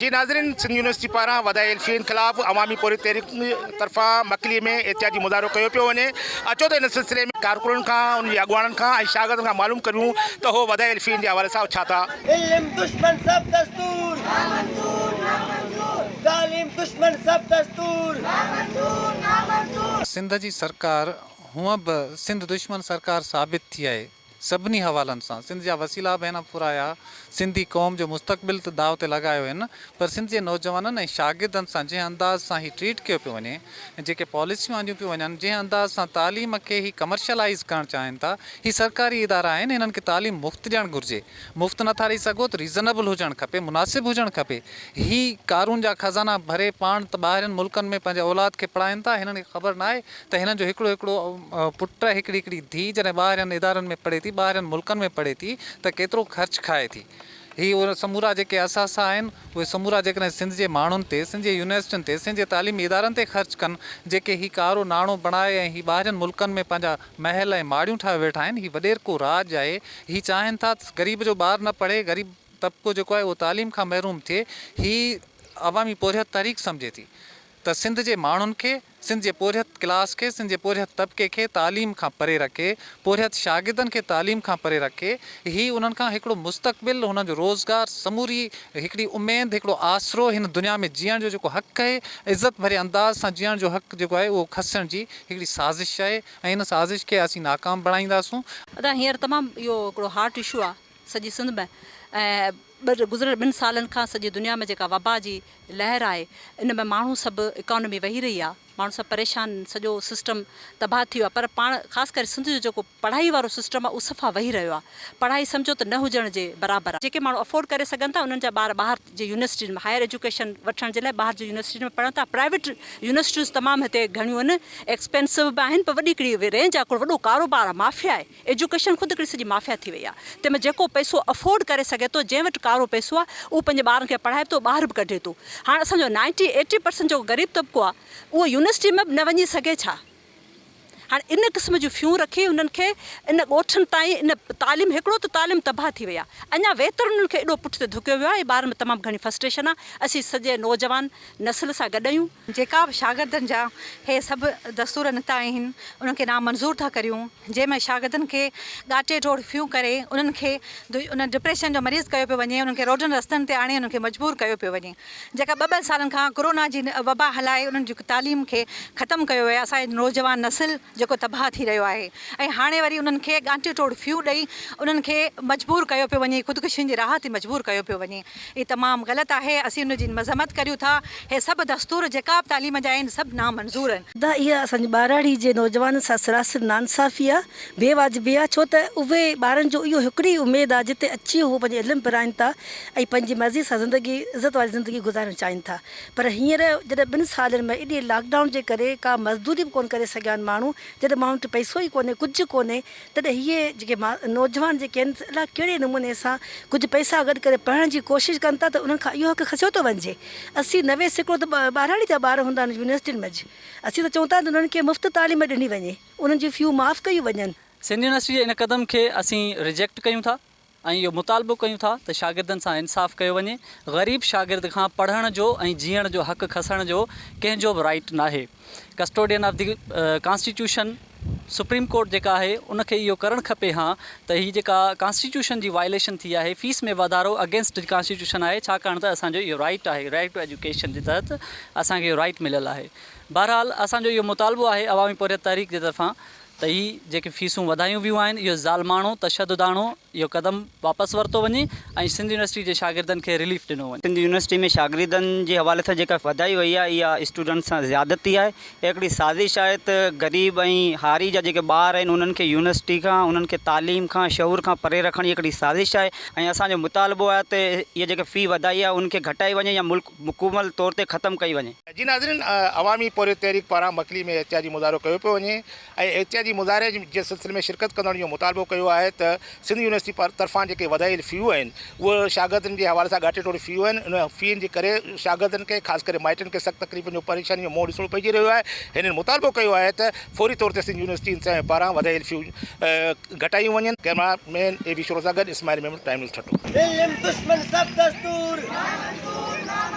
جي ناظرين سنڌ يونيورسٽي پاران وڌايل فين خلاف عوامي پورهيت تحريڪ طرفان مڪلي ۾ احتجاجي مظاهرو ڪيو پيو وڃي اچو ته ان سلسلي ۾ ڪارڪنن کان انهن جي اڳواڻن کان ۽ شاگردن کان معلوم ڪريون ته هو وڌايل فين جي حوالي سان ڇا ٿا علم دشمن سڀ دستور نامنظور نامنظور تعليم دشمن سڀ دستور نامنظور نامنظور. سنڌ جي سرڪار هونء به سنڌ دشمن سرڪار ثابت ٿي آهي. سڀني حوالن سان سنڌ جا وسيلا به هن ڦرايا، سنڌي قوم جو مستقبل ته داء تي لڳايو هن، پر سنڌ جي نوجوانن ۽ شاگردن سان جنهن انداز سان هي ٽريٽ ڪيو پيو وڃي ۽ جيڪي پاليسيون آنديون پيون وڃن، جنهن انداز سان تعليم کي هي ڪمرشلائيز ڪرڻ چاهين ٿا، هي سرڪاري ادارا آهن، هنن کي تعليم مفت ڏيڻ گهرجي، مفت نٿا ڏئي سگهو ته ريزنبل هجڻ کپي، مناسب هجڻ کپي، هي قارون جا خزانا ڀري پاڻ ته ٻاهرين ملڪن ۾ پنهنجي اولاد کي پڙهائين ٿا، هنن کي خبر ناهي ته هنن جو هڪڙو هڪڙو پٽ هڪڙي هڪڙي ڌيء جڏهن ٻاهرين ادارن ۾ پڙهي ٿي، ٻاهرين ملڪن ۾ پڙهي ٿي ته ڪيترو خرچ کائي ٿي. هي اهي سمورا جيڪي اثاثا آهن، اهي سمورا جيڪڏهن سنڌ جي ماڻهن تي، سنڌ جي يونيورسٽين تي، سنڌ جي تعليمي ادارن تي خرچ ڪن، جيڪي هي ڪارو ناڻو بڻائي ۽ هي ٻاهرين ملڪن ۾ پنهنجا محل ۽ ماڙيون ٺاهيو ويٺا آهن، هي وڏيرڪو راڄ آهي. هي چاهين ٿا ته غريب جو ٻار نه پڙهي، غريب طبقو جيڪو آهي اهو تعليم کان محروم ٿئي. هي عوامي پورهيت تحريڪ سمجهي ٿي ته سنڌ جي ماڻهن کي سنڌ جي پورهيت ڪلاس کي، سنڌ جي پورهيت طبقي کي تعليم کان پري رکي، پورهيت شاگردن کي تعليم کان پري رکي، هي انهن کان هڪڙو مستقبل، هنن جو روزگار، سموري هڪڙي اميد، هڪڙو آسرو، هن دنيا ۾ جيئڻ جو جيڪو حق آهي، عزت ڀري انداز سان جيئڻ جو حق جيڪو آهي اهو کسڻ جي هڪڙي سازش آهي ۽ ان سازش کي اسين ناڪام بڻائينداسون. ادا هينئر تمام اهو هڪڙو هاٽ اشو آ سڄي سنڌ ۾ ۽ گذريل ٻن سالن کان سڄي دنيا ۾ جيڪا وبا جي لهر آهي ان ۾ ماڻهو سڀ اڪانومي وهي رهي آ ماڻهو سڀ پريشان سڄو سسٽم تباهه ٿي ويو آ پر پاڻ خاص ڪري سنڌ جو جيڪو پڙهائي وارو سسٽم آ اهو صفا وهي رهيو آ پڙهائي سمجهو ته نه هجڻ جي برابر آ. جيڪي ماڻهو افورڊ ڪري سگهن ٿا انهن جا ٻار ٻاهر جي يونيورسٽين ۾ هائير ايجوڪيشن وٺڻ جي لاء ٻاهر جي يونيورسٽين ۾ پڙهن ٿا پرائيويٽ يونيورسٽيون تمام هتي گهڻيون آهن ايڪسپينسو به آهن پر وڏي هڪڙي رينج آ هڪڙو وڏو ڪاروبار آ مافيا آهي. ايجوڪيشن خود هڪڙي سڄي مافيا ٿي وئي آهي تنهن ۾ جيڪو پئسو افورڊ ڪري سگهي ٿو جنهن وٽ ڪارو پئسو آهي اهو پنهنجي ٻارن کي پڙهائي به ٿو ٻاهر به ڪڍي ٿو هاڻ اسان جو نائنٽي ايٽي پرسنٽ جيڪو غريب طبقو آهي اهو يونيورسٽي ۾ به نه وڃي سگهي ڇا هاڻ ان قسم جون فيون رکي انهن کي ان ڳوٺن تائين ان تعليم هڪڙو ته تعليم تباهه ٿي وئي آهي اڃا ويتر انهن کي ايڏو پٺتي ڌڪيو ويو آهي ٻارن ۾ تمام گهڻي فرسٽريشن آهي اسين سڄي نوجوان نسل سان گڏ آهيون. جيڪا به شاگردن جا هي سڀ دستور نڪتا آهن انهن کي نامنظور ٿا ڪريون جنهن ۾ شاگردن کي ڳاٽي ٽوڙ فيون ڪري انهن کي ان ڊپريشن جو مريض ڪيو پيو وڃي انهن کي روڊن رستن تي آڻي انهن کي مجبور ڪيو پيو وڃي جيڪا ٻه ٻه سالن کان ڪورونا جي وبا هلائي انهن جي تعليم کي ختم ڪيو ويو آهي اسان جو نوجوان نسل جيڪو تباهه ٿي رهيو آهي ۽ هاڻي وري انهن کي ڳاٽي ٽوڙ فيون ڏئي انهن کي مجبور ڪيو پيو وڃي خودڪشين جي راهه تي مجبور ڪيو پيو وڃي. هي تمام غلط آهي اسين ان جي مذمت ڪريون ٿا هي سڀ دستور جيڪا به تعليم جا آهن سڀ نامنظور آهن. ادا اها اسان جي ٻهراڙي جي نوجوانن سان سراسر ناانصافي آ بي واجبي آ ڇو ته اهي ٻارن جو اهو هڪڙي ئي اميد آ جتي اچي هو پنهنجو علم پرائين ٿا ۽ پنهنجي مرضي سان زندگي عزت واري زندگي گذارڻ چاهين ٿا پر هينئر جڏهن ٻن سالن ۾ ايڏي لاڪ ڊائون جي ڪري ڪا مزدوري به ڪونه ڪري سگهيا آهن ماڻهو جڏهن ماڻهن وٽ پئسو ئي ڪونهي ڪجهه ڪونهي تڏهن هيء جيڪي نوجوان جيڪي آهن الاء ڪهڙي نموني سان ڪجهه پئسا گڏ ڪري پڙهڻ جي ڪوشش ڪن ٿا ته انهن کان اهو حق کسيو ٿو وڃجي. 80 90% ته ٻهراڙي جا ٻار هوندا آهن يونيورسٽين منجهه. اسين ته چئون ٿا ته انهن کي مفت تعليم ڏني وڃي، انهن جون فيون معاف ڪيون وڃن. سنڌ يونيورسٽي جي ان قدم کي اسين ريجيڪٽ ڪيون ٿا ۽ اهو مطالبو ڪيون ٿا ته شاگردن سان انصاف ڪيو وڃي، غريب شاگرد کان پڙهڻ جو ۽ جيئڻ جو حق کسڻ جو ڪنهن جو به رائيٽ ناهي، custodian of the constitution supreme court جيڪا آهي ان کي اهو ڪرڻ کپي هان ته هي جيڪا ڪانسٽيٽيوشن جي وائليشن ٿي آهي فيس ۾ واڌارو اگينسٽ the constitution آهي ڇاڪاڻ ته اسان جو اهو رائيٽ آهي رائيٽ ٽو ايجوڪيشن جي تحت اسان کي اهو رائيٽ مليل آهي بهرحال اسان جو اهو مطالبو آهي عوامي پورهيت تحريڪ جي طرفان ته هي جيڪي فيسون وڌايون ويون آهن اهو ظالماڻو، تشدداڻو اهو قدم واپس ورتو وڃي ۽ سنڌ يونيورسٽي جي شاگردن کي رليف ڏنو وڃي. سنڌ يونيورسٽي ۾ شاگردن جي حوالي سان جيڪا وڌائي وئي آهي اها اسٽوڊنٽس سان زيادتي آهي اها هڪڙي سازش آهي ته غريب ۽ هاري جا جيڪي ٻار آهن انهن کي يونيورسٽي کان انهن کي تعليم کان شعور کان پري رکڻ جي هڪڙي سازش آهي ۽ اسان جو مطالبو آهي ته اها جيڪا في وڌائي آهي ان کي گهٽائي وڃي يا ملڪ مڪمل طور تي ختم ڪئي وڃي. جي ناظرين عوامي پورهيت تحريڪ پاران مڪلي ۾ احتجاجي مظاهرو ڪيو پيو وڃي ۽ احتجاجي مظاهري جي سلسلي ۾ شرڪت ڪندڙن اهو مطالبو ڪيو آهي ته سنڌ يونيورسٽي. يونيورسٽي طرفان جيڪي وڌايل فيون آهن اهي شاگردن جي حوالي سان ڳاٽي ٽوڙ فيون آهن ان فين جي ڪري شاگردن کي خاص ڪري مائٽن کي سخت تڪليفن جو پريشاني جو منهن ڏسڻو پئجي رهيو آهي هنن مطالبو ڪيو آهي ته فوري طور تي سنڌ يونيورسٽي انتظاميه پاران وڌايل فيون گهٽايون وڃن ڪئميرا مين اي بي شورو سان گڏ اسماعيل ميمڻ ٽائيم نيوز ٺٽو. علم دشمن سڀ دستور.